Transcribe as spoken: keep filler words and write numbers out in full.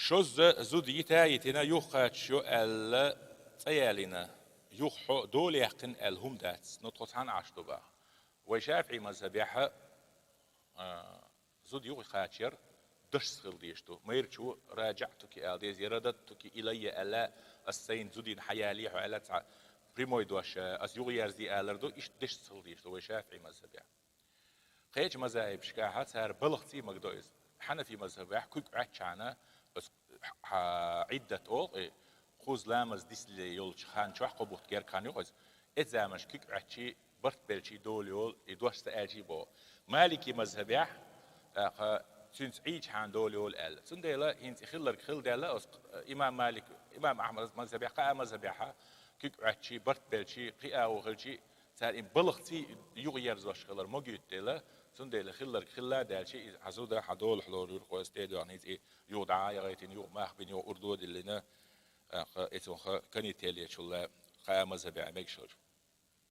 Шозза зуда йита йитина юха кхача йо аьлла цӀа ялийна, юха хьо дола яьккхина аьлла хӀума дац, но тхо цхьана Ӏаш ду баха. Вай ШафиӀий мазхабехьа, а, зуда юха кхачар дашца хила дезаш ду. Майрачо «راجعتك» аьлла деза, я «رددتك إلي» аьлла, ас сайна зудийна хьаялий хьо аьлла, цхьа прямой дош, а, ас юха ерзий алар ду, иштта дашца хила дезаш ду вай ШафиӀий мазхабехьа. Кхеча мазхабашкахьа цар балхаций магадо иза. Хьанафий мазхабехь куьг Ӏоьттача хана, ас хьа Ӏиддат олу, и кхузза ламаз дисале йолчу хан чохь кхо бутт герга хан ю иза. Эцу заманаш куьг Ӏоьттичий, барт белчий дола йолу, и дош ца аьлчий боху. Маликий мазхабехь, тӀаккха цуьнца Ӏийча хьан дола йолу аьлла. Цундела хӀинца и хилларг хилла даьлла, ас имам Малик, имам Ахьмад мазхабехь, кхаа мазхабехьа куьг Ӏоьттичий, барт белчий, кхин агӀо хилчий, цара и балхаций юха ерзош хилар магуьйту дела, цундела хилларг хилла а даьлча, иза хьан зуда, хьан долахь лорур кхо ас тӀе а доьгӀна, хӀинца и юха дӀа а яхийтина, юха мах бина, юха урдо а диллина, а, кха, эцунха канителлечул кхаа мазхабехь мегаш хилча.